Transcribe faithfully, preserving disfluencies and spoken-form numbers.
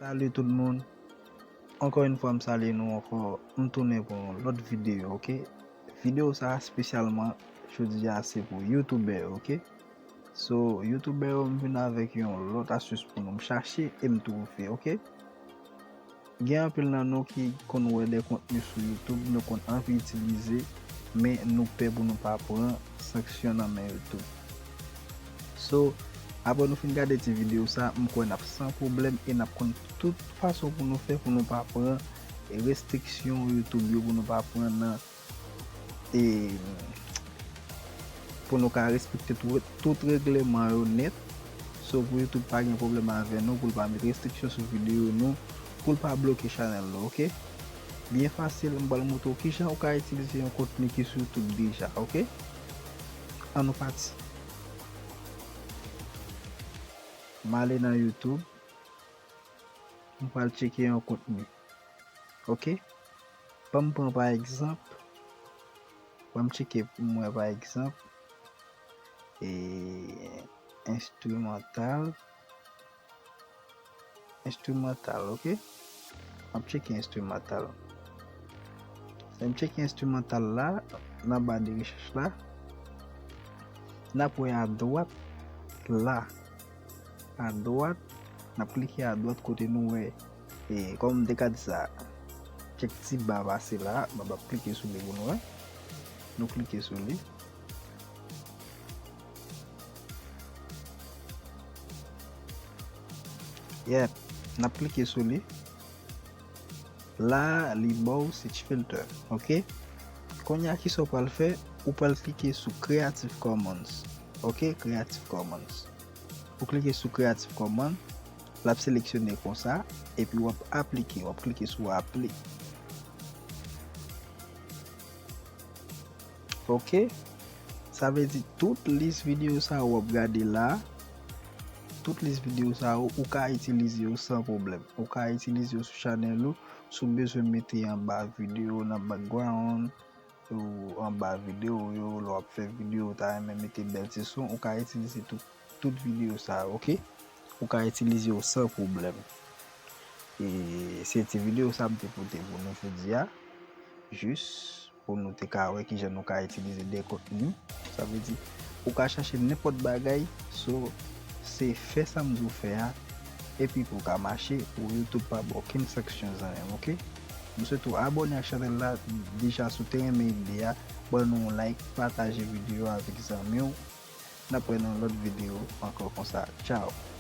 Salut tout moun. Ankò yon fwa, m salye nou ankò. M tounen pou yon lòt videyo, oke? Videyo sa a espesyalman, jodi a, se pou youtubè, oke? So, youtubè yo, m vin avèk yon lòt astis pou nou. M chache e m twouve, oke? Gen anpil nan nou ki konn wè de kontni sou YouTube, nou konn anvi itilize, men nou pè pou nou pa pran sanksyon nan men YouTube. So, apre nou fin gade ti videyo sa, m kwè n ap san pwoblèm e n ap konn tout fason pou nou fè pou nou pa pran restriksyon YouTube yo, pou nou pa pran nan e pou nou ka respekte tout, tout regleman yo nèt. So, pou YouTube pa gen pwoblèm avè nou, pou l pa met restriksyon sou videyo nou, pou l pa bloke chanèl nou, oke? Byen fasil, m pral montre w kijan ou ka itilize yon kontni ki sou YouTube deja, oke? Ann nou pati. M ale nan YouTube. M pral tcheke yon kontni. Oke? Ban m pran pa egzanp. Ban m tcheke pou m wè pa egzanp. E, enstrimantal. Enstrimantal, oke? M ap tcheke enstrimantal. Lè m tcheke enstrimantal la, nan ba de rechèch la, n ap wè adwat la. Adwat, n ap klike adwat kote nou wè, e, kòm m te ka di sa, kèk ti ba pase la, m ap klike sou li pou nou wè. Nou klike sou li. Yep, n ap klike sou li. La, li ba w search filter, oke? Kounye a, kisa w pral fè? Ou pral klike sou Creative Commons, oke? Creative Commons. Ou klike sou Creative Commons, l ap seleksyone konsa, epi w ap aplike, w ap klike sou apli. Oke? Sa vle di tout lis videyo sa yo w ap gade la, tout lis videyo sa yo, ou ka itilize yo san pwoblèm. Ou ka itilize yo sou chanèl ou, si w bezwen mete anba videyo, nan background, ou anba videyo yo, lè w ap fè videyo, ou ta renmen mete bèl ti son, ou ka itilize tout, tout videyo sa yo, oke? Ou ka itilize yo san pwoblèm. E se ti videyo sa m te pote pou nou jodi a. Jis pou nou te ka wè kijan nou ka itilize de kontni. Sa vle di, ou ka chache nenpòt bagay, so, se fè sa m di w fè a, epi pou w ka mache, pou YouTube pa ba w okenn sanksyon zanmi m, oke? M swete w abòne ak chanèl la deja si w te renmen ide a, ban nou yon like, pataje videyo a avèk zanmi w. N ap wè nan lòt videyo ankò konsa. Tchao!